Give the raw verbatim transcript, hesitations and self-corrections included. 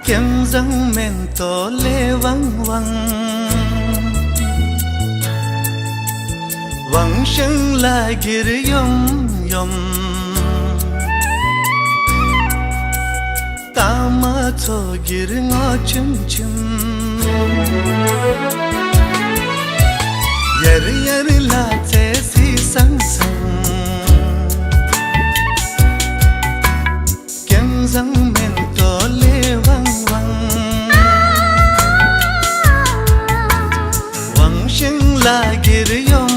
ཀེམ་བཟང་མེན་ཏོ་ལེ་ཝང་ཝང་། ཝང་ཤང་ལ་གིར་ཡོམ་ཡོམ། ཏ་མ་ཚོ་གིར་ངོ་ཆིམ་ཆིམ། ཡར་ཡར་ལ་ཚེ་སི་སང་སང་། ཀེམ་བཟང་མེན་ཏོ་ལེ་ཝང་ཝང་། ཝང་ཤིང་ལ་གིར་ཡོམ།